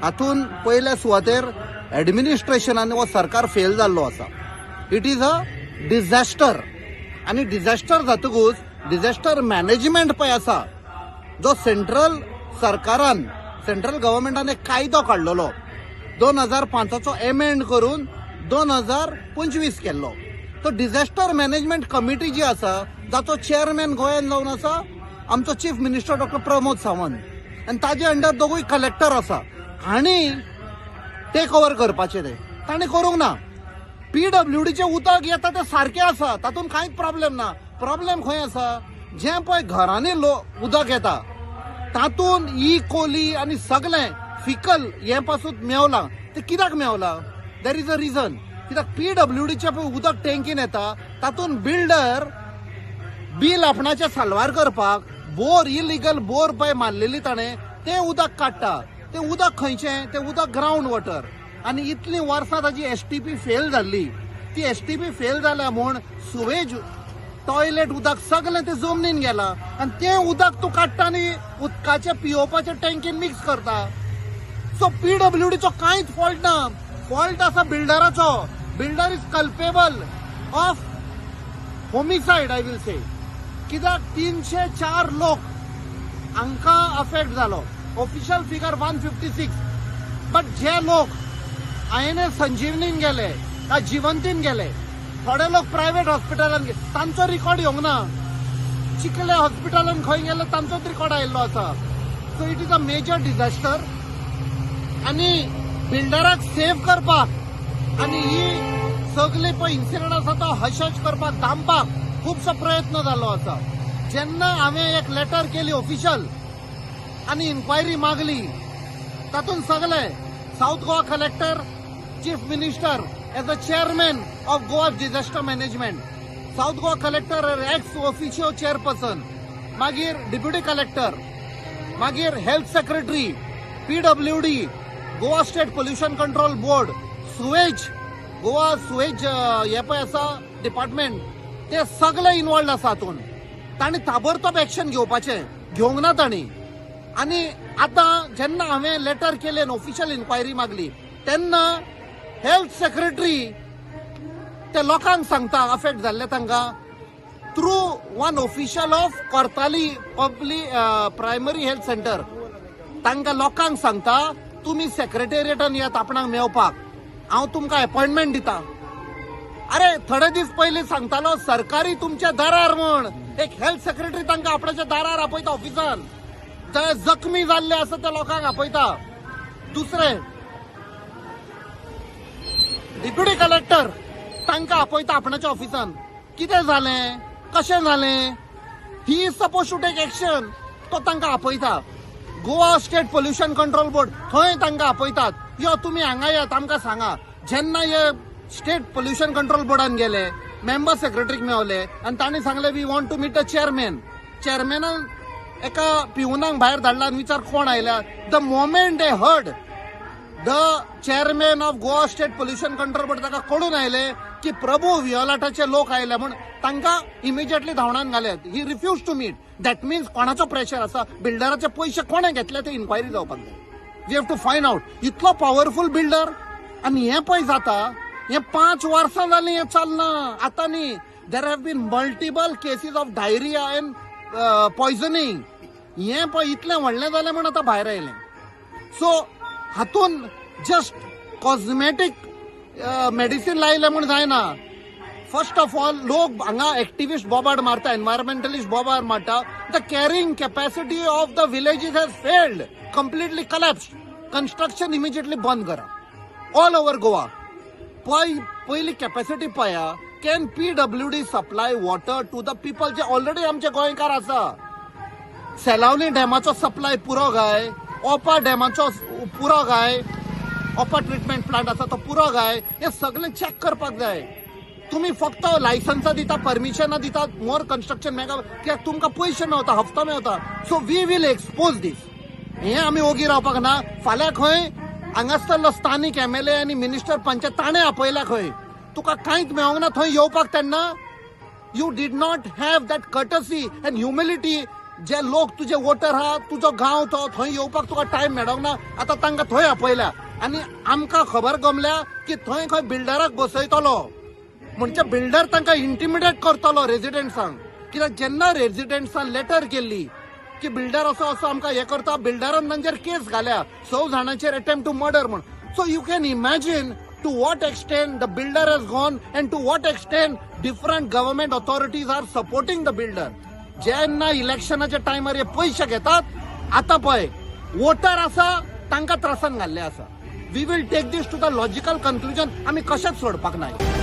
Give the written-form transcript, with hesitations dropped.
हातून पयल्या सुवातेर एडमिनिस्ट्रेशनान हो सरकार फेल जाल्लो आसा. It is a disaster. आनी डिझास्टर जातकूच डिझास्टर मॅनेजमेंट पळय आसा, जो सेंट्रल सरकारान, सेंट्रल गव्हर्मेंटान एक कायदो काडलेलो 2005चो, एमेंड करून 2025 केल्लो. तो डिझास्टर मॅनेजमेंट कमिटी जी आसा, जाचो चेअरमॅन गोंयान जावन आसा आमचो chief minister doctor Pramod Sawant, आनी ताजे अंडर दोगूय कलेक्टर आसा, हांणी टेक ओवर करपाचें तें ताणें करूंक ना. पीडब्ल्यूडीचें उदक येता तें सारकें आसा, तातूंत कांयच प्रॉब्लेम ना. प्रॉब्लेम खंय आसा, जें पळय घरांनी लो उदक येता तातूंत ई कोली आनी सगळें फिकल हें पासून मेवलां. तें कित्याक मेवलां? There is a reason. कित्याक पीडब्ल्यूडीचें पळय उदक टँकीन येता तातूंत बिल्डर बील आपणाचें साल्वार करपाक बोर, इलिगल बोर पळय मारलेली ताणें, तें उदक काडटा. तें उदक खंयचें? तें उदक ग्रावंड वॉटर. आनी इतलीं वर्सां ताजी एसटीपी फेल जाल्ली. ती एसटीपी फेल जाल्या म्हूण सुवेज, टॉयलेट उदक सगळें तें जमनीन गेलां आनी तें उदक तूं काडटा आनी उदकाचें पियोवपाचें टँकीन मिक्स करता. सो पीडब्ल्यूडीचो कांयच फॉल्ट ना, फॉल्ट आसा बिल्डराचो. Builder is culpable of homicide, I will say. कित्याक 304 लोक हांकां अफेक्ट जालो. ऑफिशियल फिगर 156, बट जे लोक आयएनएस संजीवनीन गेले काय जिवंतीन गेले, थोडे लोक प्रायवेट हॉस्पिटलान गेले, तांचो रिकॉर्ड येवंक ना. चिखले हॉस्पिटलान खंय गेले तांचोच रिकॉर्ड आयिल्लो आसा. So it is a major disaster. आनी बिल्डराक सेव करपाक आनी ही सगळी पळय इन्सिडंट आसा तो हशहश करपाक, धांपपाक खुबसो प्रयत्न जाल्लो आसा. जेन्ना हांवें एक लेटर केली ऑफिशियल आनी इन्क्वायरी मागली, तातूंत सगळे South Goa collector, chief minister as a chairman of Goa disaster management, South Goa collector ex officio chairperson, मागीर डिप्युटी कलेक्टर, मागीर health secretary, PWD, Goa State Pollution Control Board, sewage, Goa sewage हे पळय आसा department, ते सगळे involved आसा हातून. तांणी ताबडतोब एक्शन घेवपाचें, घेवंक ना तांणी. आनी आतां जेन्ना हांवें लेटर केलें, ऑफिशियल इन्क्वायरी मागली, तेन्ना हेल्थ सेक्रेटरी ते लोकांक सांगता अफेक्ट जाल्ले तांकां through one official of Cortalim public primary health centre, तांकां लोकांक सांगता तुमी सेक्रेटेरिएटान येत आपणाक मेळपाक, हांव तुमकां अपॉयंटमेंट दिता. अरे, थोडे दीस पयलीं सांगतालो सरकारी तुमच्या दारार म्हण. एक हेल्थ सेक्रेटरी तांकां आपणाच्या दारार आपयता ऑफिसान, जे जखमी जाल्ले आसा त्या लोकांक आपयता. दुसरें, डिप्युटी कलेक्टर तांकां आपयता आपणाच्या ऑफिसान. कितें जालें, कशें जालें, he is suppose to take action. तो तांकां आपयता. Goa State Pollution Control Board थंय तांकां आपयतात, यो तुमी हांगा येत, आमकां सांगा. जेन्ना हे स्टेट पोल्युशन कंट्रोल बोर्डान गेले, मेंबर सेक्रेटरीक मेवले आनी तांणी सांगलें, "We want to meet the chairman." चेअरमॅनान एका पिवनाक भायर धाडला आनी विचार कोण आयल्या. The moment they heard the chairman of Goa State Pollution Control Board, ताका कळून आयले की प्रभू वियोलाटाचे लोक आयले म्हूण, तांकां इमिजिएटली धांवडावन घाले. He refuse to meet. That means कोणाचो प्रेशर आसा, बिल्डराचे पयशे कोणे घेतले ते इन्क्वायरी जावपाक जाय. We have to find out. इतलो पॉवरफूल बिल्डर. आनी हें पळय जाता, हें 5 वर्सां जालीं हें चलना. आतां न्ही, there have been multiple cases of diarrhoea and poisoning. हें पळय इतलें व्हडलें जालें म्हूण आतां भायर आयलें. सो हातून जस्ट कॉस्मेटीक मेडिसीन लायलें म्हूण जायना. फर्स्ट ऑफ ऑल, लोक हांगा एक्टिविस्ट बोबाड मारता, एनवायरमेंटलिस्ट बोबाड मारता. The carrying capacity of the villages has failed, completely collapse. Construction immediately बंद करा ऑल ओवर गोवा. पळय, पयली कॅपॅसिटी पळया. Can PWD supply water to the people J already आमचे गोंयकार आसा? सेलावली डॅमाचो सप्लाय पुरो काय? ओपा डॅमाचो पुरो काय? ओपा ट्रिटमेंट प्लांट आसा तो पुरो काय? हे सगळें चॅक करपाक जाय. तुमी फक्त लायसन्सां दिता, परमिशनां दिता, मोर कन्स्ट्रक्शन मेगा, कित्याक तुमकां पयशे मेवता, हप्तो मेवता. So we will expose this. हें आमी ओगी रावपाक ना. फाल्यां खंय हांगासरलो स्थानीक एमएलए आनी मिनिस्टर, पंचायत ताणें आपयल्या खंय, तुका कांयच मेळोंक ना थंय येवपाक. तेन्ना you did not have that courtesy and humility. जे लोक तुजे वोटर आहा, तुजो गांव तो, थंय येवपाक तुका टायम मेळोंक ना. आतां तांकां थंय आपयल्या आनी आमकां खबर गमल्या की थंय खंय बिल्डराक बसयतलो. म्हणजे बिल्डर तांकां इंटिमिडेट करतलो रेजिडेंट्सांक, कित्याक जेन्ना रेजिडेंट्सान लेटर केल्ली की बिल्डर असो असो आमकां हें करता, बिल्डरान तांचेर केस घाल्या स जाणांचेर अटेम्प्ट टू मर्डर म्हूण. So you can imagine to what extent the builder has gone and to what extent different government authorities are supporting the builder. जेन्ना इलेक्शनाच्या टायमार हे पयशे घेतात, आतां पळय वोटर आसा तांकां त्रासान घाल्ले आसा. We will take this to the logical conclusion. आमी कशेंच सोडपाक नाय.